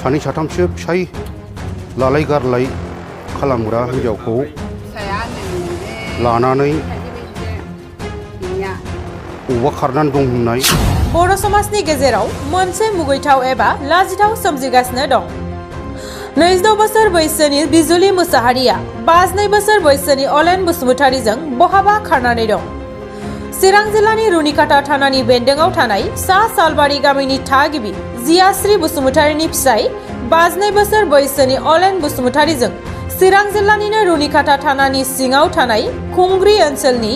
सानै साथामसो फिसाय लालाय गारलाय खालामग्रा हिनजावखौ लानानै बबावबा खारनानै दं होननाय बर' समाजनि गेजेराव मोनसे मुगैथाव एबा लाजिथाव सोमजिगासिनो दं। 22 बोसोर बैसोनि बिजुलि मुसाहारिया 52 बोसोर बैसोनि अलेन बसुमतारीजों बहाबा खारनानै दं। चिरां जिल्लानि रुनिकाटा थानानि बेन्दोंआव थानाय सा सालबारि गामिनि थागिबि जियाश्री बसुमतारीनि फिसाय 52 बोसोर बैसोनि अलेन बसुमतारीजों चिरां जिल्लानिनो रुनिकाटा थानानि सिङाव थानाय खुंग्रि ओनसोलनि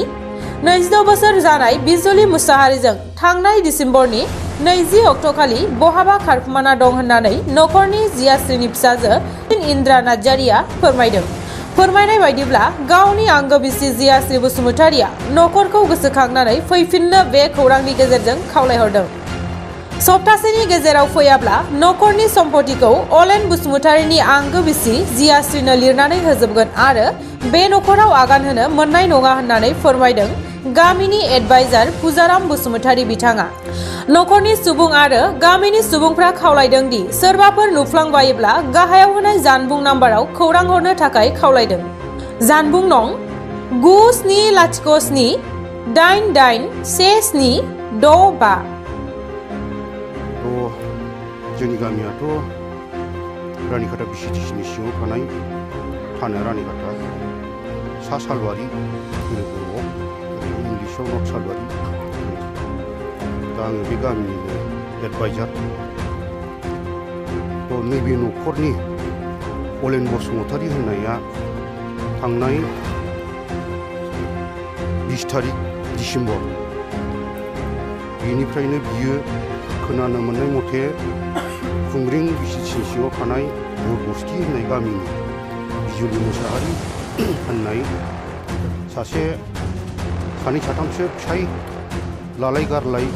22 बोसोर जानाय बिजुलि मुसाहारिजों थांनाय डिसेम्बरनि 20 अक्ट'खालि बहाबा खारखुमाना दं होननानै नखरनि जियाश्रीनि फिसाजो इन्द्रा नार्जारिया फोरमायदों। फोरमायनाय बायदिब्ला गावनि आंगो बिसि जियाश्री बसुमतारीया नखरखौ गोसोखांनानै फैफिननो बे खौरांनि गेजेरजों खावलायहरदों। सप्तासेनि गेजेराव फैयाब्ला नखरनि सम्पतिखौ अलेन बसुमतारीनि आंगो बिसि जियाश्रीनो लिरनानै होजोबगोन आरो बे नखराव आगान होनो मोननाय नङा होननानै फोरमायदों गामिनि एडभाइजार पुजाराम बसुमतारी बिथाङा। नखरनि सुबुं आरो गामिनि सुबुंफ्रा खावलायदों दि सोरबाफोर नुफ्लांबायोब्ला गाहायाव होनाय जानबुं नाम्बाराव खौरां हरनो थाखाय खावलायदों। जानबुं नं 9707881765। जोंनि गामियाथ' रानिखाटा बिसिटिसिनि सिङाव थानाय थाना रानिखाटा सा सालबारि बर'आव इंलिसाव नर्थ सालबारि। दा आङो बे गामिनिनो एडभाइजार। नैबे न'खरनि अलेन बसुमतारी होननाया थांनाय 20 तारिख डिसेम्बर बेनिफ्रायनो बियो खोनानो मोननाय मथे खुंग्रिं बिसिटिसिनि सिङाव थानाय बरबस्ति होननाय गामिनि बिजुलि मुसाहारि होननाय सानै साथामसो फिसाय लालाय गारलाय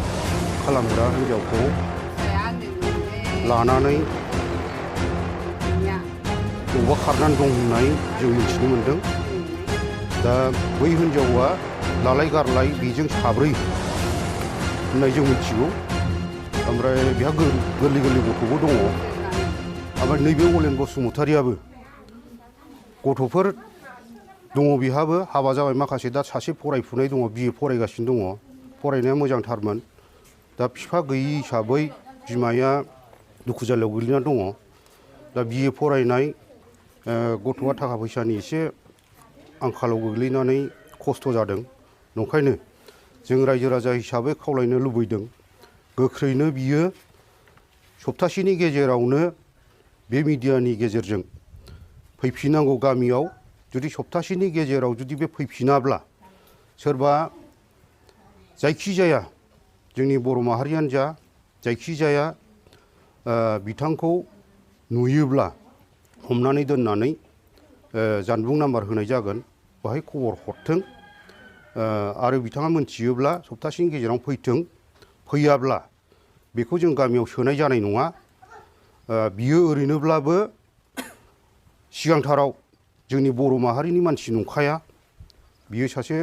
खालामग्रा हिनजावखौ लानानै बबावबा खारनानै दं होननाय जों मिथिनो मोन्दों। दा बै हिनजावा लालाय गारलाय बेजों साब्रै होननाय जों मिथिगौ। ओमफ्राय बेहा गोरलै गथ'बो दङ। ओमफ्राय नैबे अलेन बसुमतारीयाबो गथ'फोर दङ, बेहाबो हाबा जाबाय माखासे। दा सासे फरायफुनाय दङ, बिए फरायगासिनो दङ। फरायनाया मोजांथारमोन। दा बिफा गैयि हिसाबै बिमाया दुखु जालायाव गोग्लैना दङ। दा बिए फरायनाय गथ'आ थाखा फैसानि एसे आंखालाव गोग्लैनानै खस्थ' जादों। नंखायनो जों रायजो राजा हिसाबै खावलायनो लुबैदों गोख्रैनो बियो सप्तासेनि गेजेरावनो बे मिडियानि गेजेरजों फैफिननांगौ गामियाव। जुदि सप्तासेनि गेजेराव जुदि बे फैफिनाब्ला सोरबा जायखिजाया जोंनि बर' माहारियानो जा जायखिजाया बिथांखौ नुयोब्ला हमनानै दोननानै जानबुं नाम्बार होनाय जागोन, बेहाय खबर हरथों। आरो बिथाङा मोनथियोब्ला सप्तासेनि गेजेराव फैथों। फैयाब्ला बेखौ जों गामियाव सोनाय जानाय नङा। बियो ओरैनोब्लाबो सिगांथाराव जोंनि बर' माहारिनि मानसि नंखाया। बियो सासे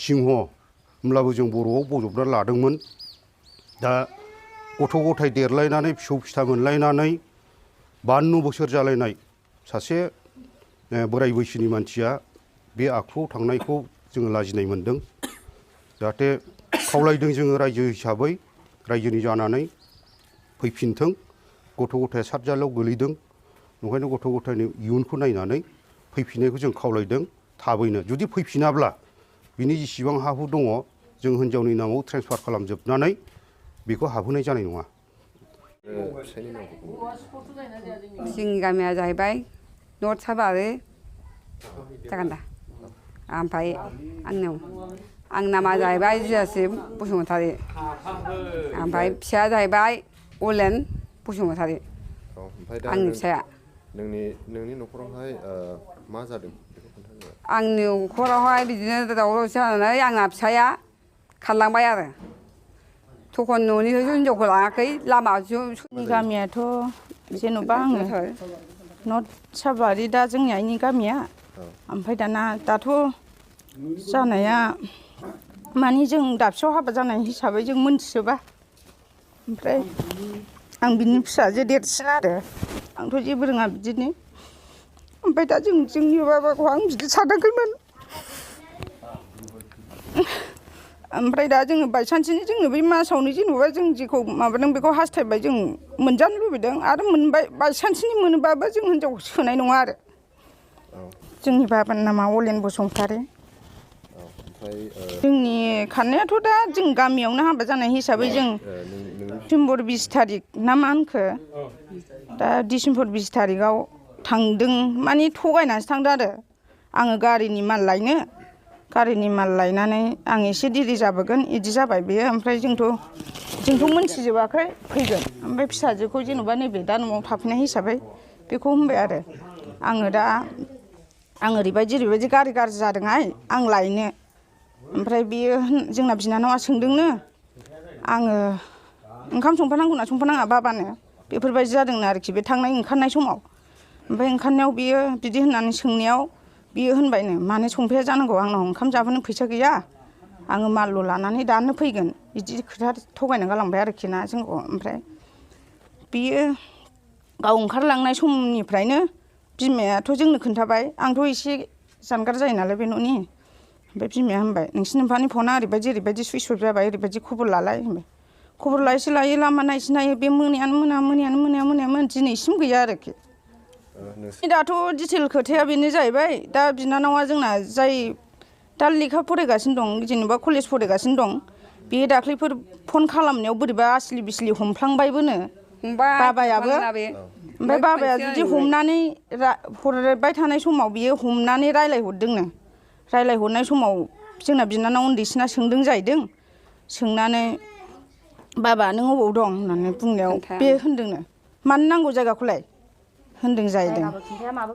सिंह, होमब्लाबो जों बर'आव बजबना लादोंमोन। दा गथ' गथाय देरलायनानै फिसौ फिथा मोनलायनानै 52 बोसोर जालायनाय सासे बोराय बैसोनि मानसिया बे आखुआव थांनायखौ जोङो लाजिनाय मोन्दों। जाहाथे खावलायदों जोङो रायजो हिसाबै, रायजोनि जानानै फैफिनथों। गथ' गथाया सातजालायाव गोलैदों। ओंखायनो गथ' गथायनि इयुनखौ नायनानै फैफिननायखौ जों खावलायदों थाबैनो। जुदि फैफिनाब्ला बिनि जेसेबां हा हु दङ जों हिनजावनि नामाव ट्रेन्सफार खालामजोबनानै बेखौ हाबहोनाय जानाय नङा। जोंनि गामिया जाहैबाय नर्थ सालबारि जागोनदा। ओमफ्राय आंनि नामा जाहैबाय जियाश्री बसुमतारी। ओमफ्राय फिसाया जाहैबाय अलेन बसुमतारी। आंनि फिसाया। नोंनि न'खरावहाय मा जादों? आंनि न'खरावहाय बिदिनो दावराव जानानै आंना फिसाया खारलांबाय आरो। थखन न'निफ्रायथ' हिनजावखौ लाङाखै, लामाजों। गामियाथ' जेन'बा आङो नर्थ सालबारि दा जोंनि आइनि गामिया। ओमफ्राय दाथ' जानाया माने जों दाबसेयाव हाबा जानाय हिसाबै जों मोनथिजोबा। ओमफ्राय आं बिनि फिसाजो देरसिन आरो आंथ' जेबो रोङा बिदिनो ओमफ्राय दा जोंनि बाबाखौ आं बिदि सानाखैमोन ओमफ्राय दा जोङो बायसान्सनि जोंनो बै मासावनो जेनेबा जों जेखौ माबादों बेखौ हास्थायबाय जों मोनजानो लुबैदों आरो मोनबाय बायसान्सनि मोनोबाबो जों हिनजावखौ सोनाय नङा आरो जोंनि बाबानि नामा अलेन बसुमतारी जोंनि खारनायाथ' दा जों गामियावनो हाबा जानाय हिसाबै जों डिसेम्बर 20 थारिख ना मा होनखो दा डिसेम्बर 20 थारिखआव थांदों माने थगायनानैसो थांदों आरो आङो गारिनि माल लायनानै आं एसे देरि जाबोगोन इदि जाबाय बेयो ओमफ्राय जोंथ' मोनथिजोबाखै फैगोन ओमफ्राय फिसाजोखौ जेनेबा नैबे दा न'आव थाफैनाय हिसाबै बेखौ होनबाय आरो आं ओरैबायदि गारि गाज्रि जादोंहाय आं लायनो ओमफ्राय बियो जोंना बिनानावा सोंदोंनो आङो ओंखाम संफानांगौना संफानाङा बाबानो बेफोरबायदि जादोंनो आरोखि बे ओंखारनाय समाव ओमफ्राय ओंखारनायाव बियो बिदि होननानै सोंनायाव बियो होनबायनो मानो संफाया जानांगौ आंनाव ओंखाम जाबोनो फैसा गैया आङो मालल' लानानै दानो फैगोन बिदि खोथा थगायना गालांबाय आरोखि ना जोंखौ ओमफ्राय बियो गाव ओंखारलांनाय समनिफ्रायनो बिमायाथ' जोंनो खोन्थाबाय आंथ' एसे जानगार जायो नालाय बे न'नि ओमफ्राय बिमाया होनबाय नोंसिनि नोम्फानि फना ओरैबायदि सुइस अफ जाबाय ओरैबायदि खबर लालाय होनबाय खबर लायो लामा नायसो बे मोनायामोन दिनैसिम गैया आरोखि दाथ' डिटेल खोथाया बेनो जाहैबाय दा बिनानावा जोंना जाय दा लेखा फरायगासिनो दं जेनेबा कलेज फरायगासिनो दं बे दाख्लैफोर फन खालामनायाव बोरैबा आसलि बिसलि हमफ्लांबायबोनो बाबायाबो ओमफ्राय बाबाया जुदि हमनानै हरबाय थानाय समाव बियो हमनानै रायलायहरनाय समाव जोंना बिनानाव उन्दैसिना सोंदों जाहैदों सोंनानै बाबा नों अबाव दं होननानै बुंनायाव बे होनदोंनो मानो नांगौ जायगाखौलाय होनदों जाहैदों